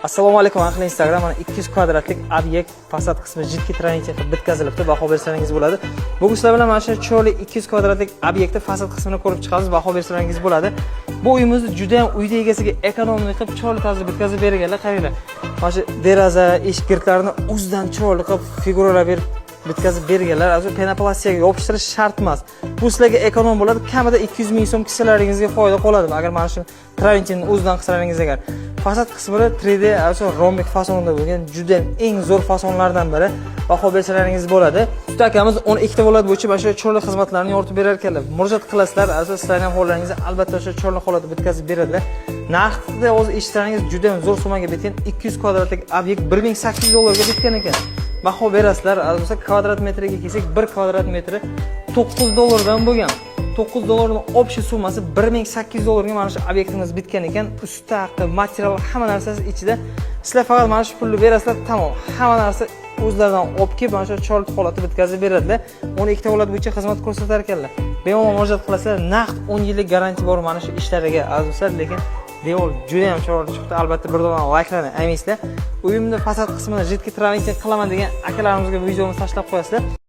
Assalomu alaykum, ahli Instagram. Mana 200 kvadratlik obyekt, fasad qismi жидкий travertin qilib bitkazilibdi, baho bersalaringiz bo'ladi. Bugun sizlar bilan mana shu chiroyli 200 kvadratlik obyektni fasad qismini ko'rib chiqamiz, baho bersalaringiz bo'ladi. Bu uyimizni juda ham uyda egasiga экономный qilib, chiroyli tarzda bitkazib berganlar. Qaranglar. Mana shu deraza, eshik girtlarini o'zidan chiroyli qilib figuralar berib bitkazib berganlar. Azizlar, penoplastiyaga yopishtirish shart emas. Bu sizlarga эконом bo'ladi. Kamida 200 ming so'm kissalaringizga foyda qoladi. Agar mana shu travertinni o'zidan qilsalaringiz agar. Fasad qismida 3D azizlar rombik fasonida bo'lgan, juda ham eng zo'r fasonlardan biri. Baho bersalaringiz bo'ladi. Usta akamiz 12 ta viloyat bo'yicha mana shu chiroyli xizmatlarni yoritib berar ekanlar. Murojaat qilasizlar, azizlar, sizlarning ham hollaringizni albatta o'sha chiroyli holatda bitkazib beradilar. Narxni hozir eshitsalaringiz, juda ham zo'r summaga bitgan, 200 kvadratlik obyekt 1800 dollarga bitgan ekan. Baho berasizlar, bo'lsa kvadrat metriga kelsak, 1 kvadrat metri 9 dollardan bo'lgan. 9 dollarning общий summasi 1800 dollarga mana shu obyektimiz bitgan ekan. Usta haqi, material, hamma narsasi ichida. Sizlar faqat mana shu pulni berasizlar, tamom. Hamma narsa o'zlaridan olib kelib, mana shu chiroyli holatda bitkazib beradilar. 12 ta viloyat bo'yicha xizmat ko'rsatar ekanlar. Bemalol murojaat qilasizlar. Naqd 10 yillik garantiya bor mana shu ishlariga, aziz do'stlar, lekin devor juda ham chiroyli chiqdi. Albatta bir dona layklarni aymaysizlar. Uyimni fasad qismini жидкий travertin qilaman degan akalarimizga videomizni tashlab qo'yasizlar.